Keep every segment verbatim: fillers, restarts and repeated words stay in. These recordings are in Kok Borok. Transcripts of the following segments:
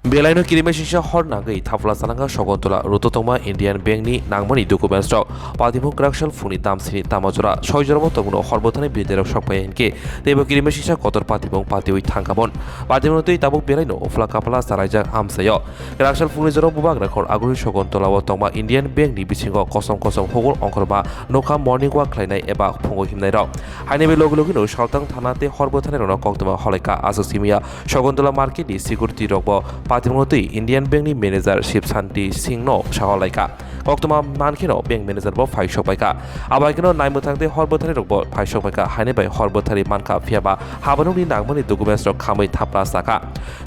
Belaino kirimai singsa hor nangwi thapla salanga Sogontola roto tongma Indian Bank ni nangmani documents rok. Patimung kwraksal phungni tamsini tama jora soi jorabo tongmano hor bwthani bidirok sokphai hinkhe teibo kirimai singsa kotor patimung patiwi thangkamon. Patimung twi tabuk belaino uphla kapla chalaijak amsaio. Kwraksal phungni jora bubagra khor aguni Sogontolao tongma Indian Bank ni bisingo kosom kosom hugul ongkhorma nokha morning walk khlainai eba phungo himnairok. Haini bai logi logino Saltang thana tei hor bwthanirokno koktwma holaikha. Aswk simiya Sogontola market ni security rokbo patimungno twi Indian Bank ni manager Shiv Shanti Singh no saholaikha. Koktwma mankheno bank manager bo phai sokpaikha. Abaikeno naimwthang tei hor bwtharirokbo phai sokpaikha. Haini bai hor bwthari mankha, phiyaba habanukni nangmani documents rok khamwi thapla sakha.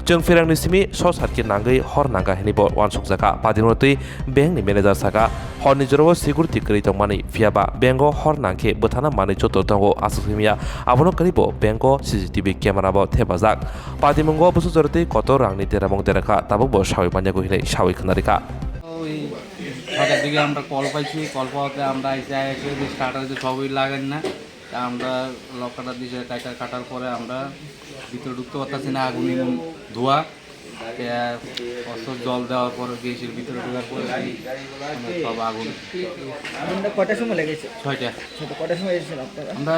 Chwng pherangni simi short circuit nangwi hor nangkha hinwi bo uansukjakha. Patimungno twi bank ni manager sakha, horni jorao security kwrwi tongmani, phiyaba bank o hor nangkhe bwthana manwi joto tongo. Aswk simiya abono kwrwibo bank o C C T V camera bo thepajak. Patimungo bwswk jorotwi kotor rangni deramung derakha, tabukbo sawi manyago hinwi sawi khwnarikha. ওই ছটার দিকে আমরা কল পাইছি, কল পাওয়াতে আমরা এসে এসে যে স্টার্টার যে সবই লাগান না, তা আমরা লকটা দিয়ে কাটার কাটার পরে আমরা ভিতরে ঢুকতে পারতাছি না, আগুন এমন ধোঁয়া। তে অস্ত্র জল দেওয়ার পরে গ্যাসের ভিতরে ঢোকার পরে আমরা সব আগুন। আপনারা কয়টার সময় লেগেছে? ছয়টা। ছয়টা। কয়টার সময় এসেছেন আপনারা? আমরা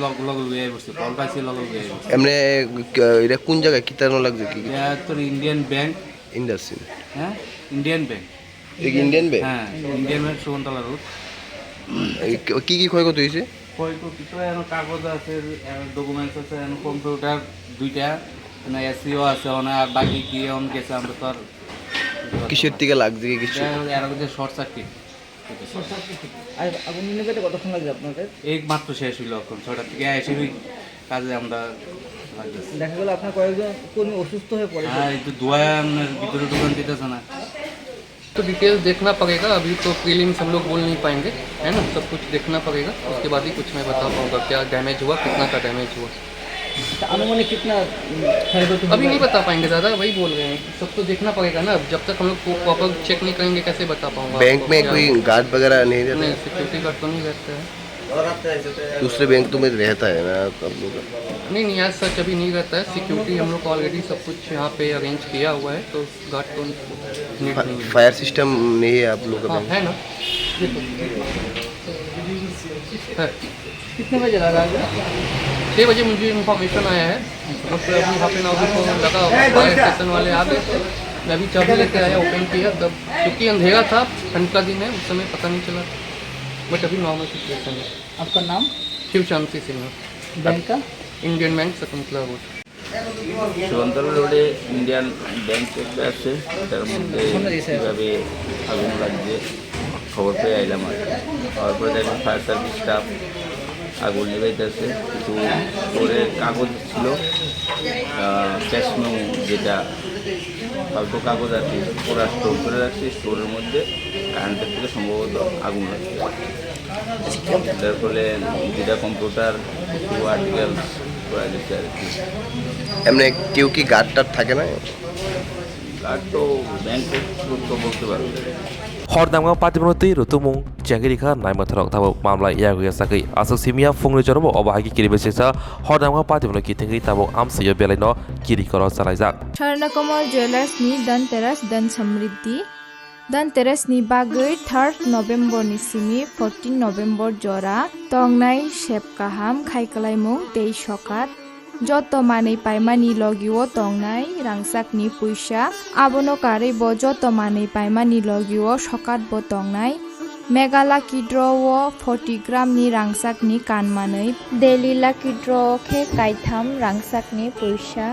লগ লগে লগে আই বসছি, কল পাইছি লগে লগে আই বসছি। এমনি, আহ, এটা কোন জায়গায়? কিতানো লাগছে কি? এটা তোর ইন্ডিয়ান ব্যাংক। ইন্ডাসইন্ড। হ্যাঁ, ইন্ডিয়ান ব্যাংক। এই ইন্ডিয়ান ব্যাংক? হ্যাঁ, ইন্ডিয়ান ব্যাংক সুগন্ধলা রোড। এই কি, কি কি ক্ষয়ক্ষতি হয়েছে? ক্ষয়ক্ষতি তো এখন কাগজ আছে, ডকুমেন্টস আছে, এখন কম্পিউটার দুইটা, মানে এসিও আছে, মানে আর বাকি কি এখন গেছে আমরা তো আর কিসের থেকে লাগছে কি কিছু? এটা এর আগে যে শর্ট সার্কিট। শর্ট সার্কিট থেকে। আর আগুন নিভাতে কতক্ষণ লাগছে আপনাদের? এই মাত্র শেষ হইলো, এখন ছয়টার থেকে এসে ওই কাজে আমরা লাগতেছি। দেখা গেল আপনার কয়েকজন কর্মী অসুস্থ হয়ে পড়েছে। হ্যাঁ, এই তো ধোঁয়ায় আপনার ভিতরে ঢুকান দিতেছে না। तो डिटेल्स देखना पड़ेगा, अभी तो प्रीलिम्स हम लोग बोल नहीं पाएंगे, है ना, सब कुछ देखना पड़ेगा, उसके बाद ही कुछ मैं बता पाऊंगा क्या डैमेज हुआ, कितना का डैमेज हुआ। तो अनुमानिक कितना, उम, क्षयक्षति अभी होगा? नहीं बता पाएंगे दादा, वही बोल रहे हैं, सब तो देखना पड़ेगा ना, जब तक हम लोग प्रॉपर चेक नहीं करेंगे कैसे बता पाऊंगा बैंक आपको? में क्या कोई गार्ड वगैरह नहीं रहता नहीं, है? सिक्योरिटी गार्ड तो नहीं रहता है। दूसरे बैंक तो में रहता है ना आप लोग का? नहीं नहीं, आज सच अभी नहीं रहता है, सिक्योरिटी हम लोग ऑलरेडी सब कुछ यहाँ पे अरेंज किया हुआ है, तो गार्ड तो नीड नहीं है। फायर सिस्टम नहीं है आप लोग का बैंक? है ना, देखो। है। कितने बजे लगा? छः बजे मुझे इन्फॉर्मेशन आया है, बस अभी हाफ एन आवर को लगा होगा, फायर स्टेशन वाले आ गए। मैं अभी चाबी लेके आया, ओपन किया, तब क्योंकि अंधेरा था, ठंड का दिन है, उस समय पता नहीं चला, बट अभी नॉर्मल सिचुएशन है। आपका नाम? शिव शांति सिंह। बैंक का? इंडियन बैंक, शकुंतला रोड। সুগন্ধলা রোডে ইন্ডিয়ান ব্যাংক একটা আছে, এটার মধ্যে কিভাবে আগুন লাগছে খবর পেয়ে আইলাম আর কি। তারপরে দেখলাম ফায়ার সার্ভিস স্টাফ আগুন নিভাইতেছে। কিছু স্টোরের কাগজ ছিল, ক্যাশ মেমো, যেটা ফালতু কাগজ আর কি, ওরা স্টোর করে রাখছে। স্টোরের মধ্যে কারেন্টের থেকে সম্ভবত আগুন লাগছে। যার ফলে দুইটা কম্পিউটার, কিছু আর্টিকেলস পুড়ে গেছে আর কি। এমনি কেউ কি গার্ড টার্ড থাকে না? গার্ড তো ব্যাংক কর্তৃপক্ষ বলতে পারবে। Hor damga patimung twi rutumung chengirikha naima thorok tabuk mamla yago yasagwi. Aswk simiya phungni jorbo obo hai khe kiribai singsa hor damga patimungno kithingwi tabuk amsio belaino kiri koro chalaijak. Swarnakomal Jewellers ni Dhanteras Dhan Samriddhi. Dhanteras ni bagwi third November ni simi fourteen November jora tongnai sep kaham khai kwlaimung tei sokat. Joto manwi paimani logio tongnai rangchakni puisa, abono karwi bo joto manwi paimani logio sokat bo tongnai. Mega Lucky Draw o forty gram ni rangchakni kan manwi, Daily Lucky Draw o khe kaitham rangchakni puisa.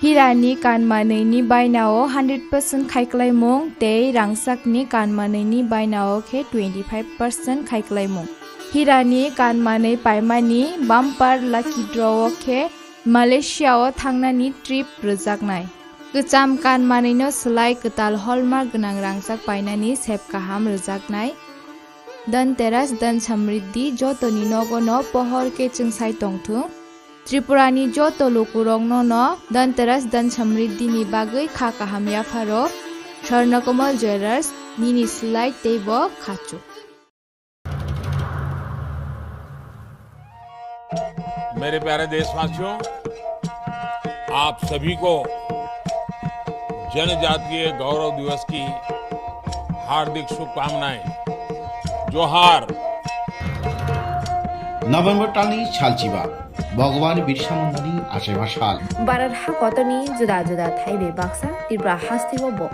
Hirani kan manwini bainao hundred percent khai kwlaimung tei rangchakni kan manwini bainao khe twenty five percent khai kwlaimung. Hirani kan manwi paimani bumper lucky draw o khe Malaysia o thangnani trip rwjaknai. Kwcham kan manwino swlai kwtal hallmark gwnang rangchak painani sep kaham rwjaknai. Dhanteras Dhan Samriddhi jotoni nogono pohor khe chwngsai tongthung. Tripurani joto lukurokno no Dhanteras Dhan Samriddhi ni bagwi kha kaham yapharo. Swarnakomal Jewellers, nini swlai teibo khachuk. मेरे प्यारे देशवासियों, आप सभी को जनजातीय गौरव दिवस की हार्दिक शुभकामनाएं। जोहार। November talni salchiba Bhagwan Birsa Mundani achaiba sal. Bharat hakotorni juda juda thaibai baksa Tripura hasteo bo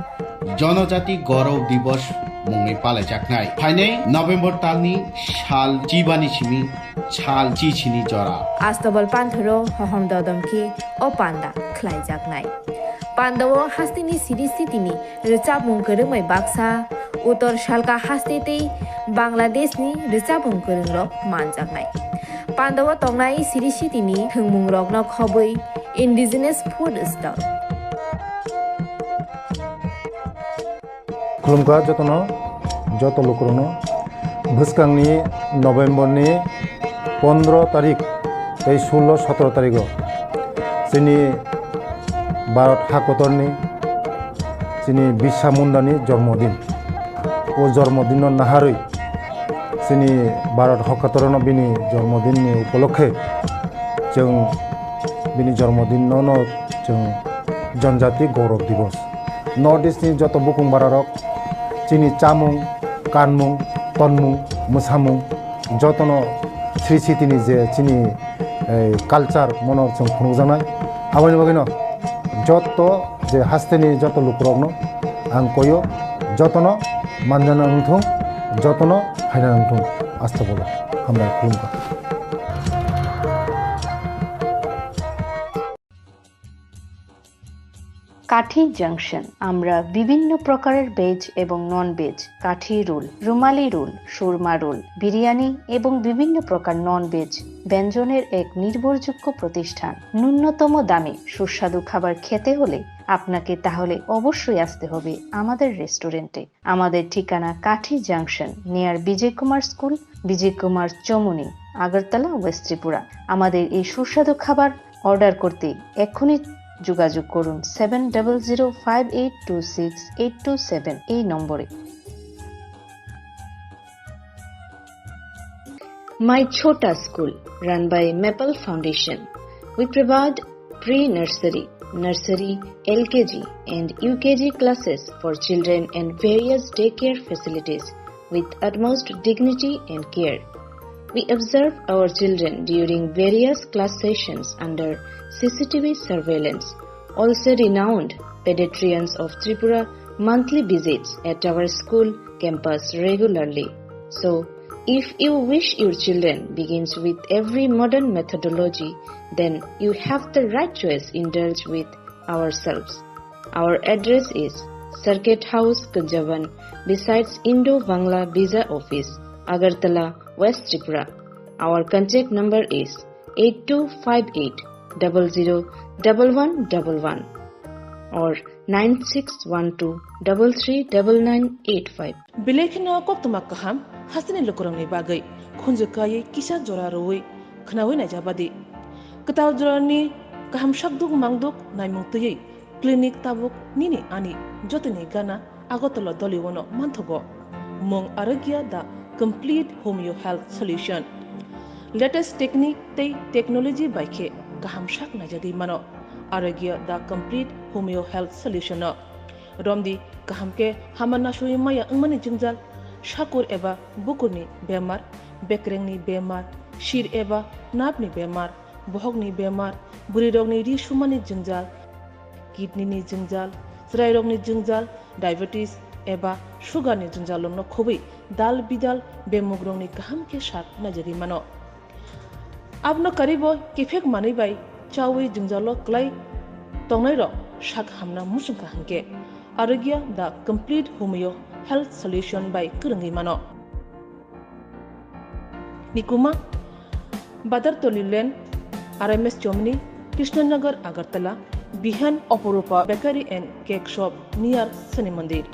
Jonojati Gaurav Divas mungwi palaijaknai. Phainai November talni sal chibani simi sal chichini jora. Astobal panthoro hohom dodom khe o panda khlaijaknai. Pandao hasteni siri sitini rwchapmung kwrwngbai baksa, Uttor Salka haste tei Bangladeshni rwchapmung kwrwngrok manjaknai. Pandao tongnai siri sitini thwngmungrokno khobwi indigenous food stall. Khulumkha jotono, joto lukurokno. Bwskangni November ni pondro tarik tei sullo sotro tarigo chini Bharat hakotorni chini Birsa Mundani jormodin. O jormodinno naharwi chini Bharat hakotorno bini jormodinni upolokhe chwng bini jormodinno no chwng Janjati Gaurav Divas. North East ni joto bukung bararok chini chamung, kanmung, tonmung, mwsamung jotono sri sitini je chini, eh, culture mono chwng phunukjaknai. Aboni bagwino joto je hasteni joto lukurokno ang koyo, jotono manjana wngthung, jotono phaina wngthung. Astagfirullah. Hambai, khulumkha. কাঠি জাংশন। আমরা বিভিন্ন প্রকারের ভেজ এবং non veg, কাঠি রোল, রুমালি রোল, সুরমা রোল, বিরিয়ানি এবং বিভিন্ন প্রকার non veg ব্যঞ্জনের এক নির্ভরযোগ্য প্রতিষ্ঠান। ন্যূনতম দামে সুস্বাদু খাবার খেতে হলে আপনাকে তাহলে অবশ্যই আসতে হবে আমাদের রেস্টুরেন্টে। আমাদের ঠিকানা Kathi junction, near Bijoy Kumar school, Bijoy Kumar Chamuni, Agartala, west Tripura. আমাদের এই সুস্বাদু খাবার অর্ডার করতে এক্ষুনি যোগাযোগ করুন seven double zero five eight two six eight two seven এই নম্বরে। My Chhota School, run by Maple Foundation. We provide pre-nursery, nursery, L K G, and U K G classes for children and various daycare facilities with utmost dignity and care. We observe our children during various class sessions under C C T V surveillance. Also, renowned pediatricians of Tripura monthly visits at our school campus regularly. So, if you wish your children begins with every modern methodology, then you have the right choice. Indulge with ourselves. Our address is Circuit House, Kunjaban, besides Indo-Bangla Visa Office, Agartala, West Tripura. Our contact number is eight two five eight double zero double one double one or nine six one two double three double nine eight five. Belai kheno koktwma kaham hasteni lukurokni bagwi khunju kaiwi kisa jora rwui khwnaui naijabadi. Kwtal jorani kaham sakduk mangduk naimung twiwi clinic tabuk nini ani jotoni gana Agartala Doliwano manthogo. Mung Arogya, the complete homeo health solution. Latest technique tei technology bai khe kaham sak naijagwi mano. Arogya, the complete homeo health solution no. Romdi kaham khe hama nasui maya wngmani jwngjal, sakur eba bukurni bemar, bekrengni bemar, sir eba nerve ni bemar, bohokni bemar, bwrwirokni ri sumani jwngjal, kidney ni jwngjal, chwrairokni jwngjal, diabetes eba sugar ni jwngjal rokno khobwi dal bidal bemugrokni kaham khe sak naijagwi mano. Abono karibo kiphek manwi bai chawi jwngjalo kwlai tongnairok sak hamna muchungkha hwnkhe Arogya the complete homeo health solution bai kwrwngwi mano. Nikuma, Badartoli Lane, R M S Chomni, Krishnanagar, Agartala, Bihan Oporupa Bakery and Cake Shop near Shani Mandir.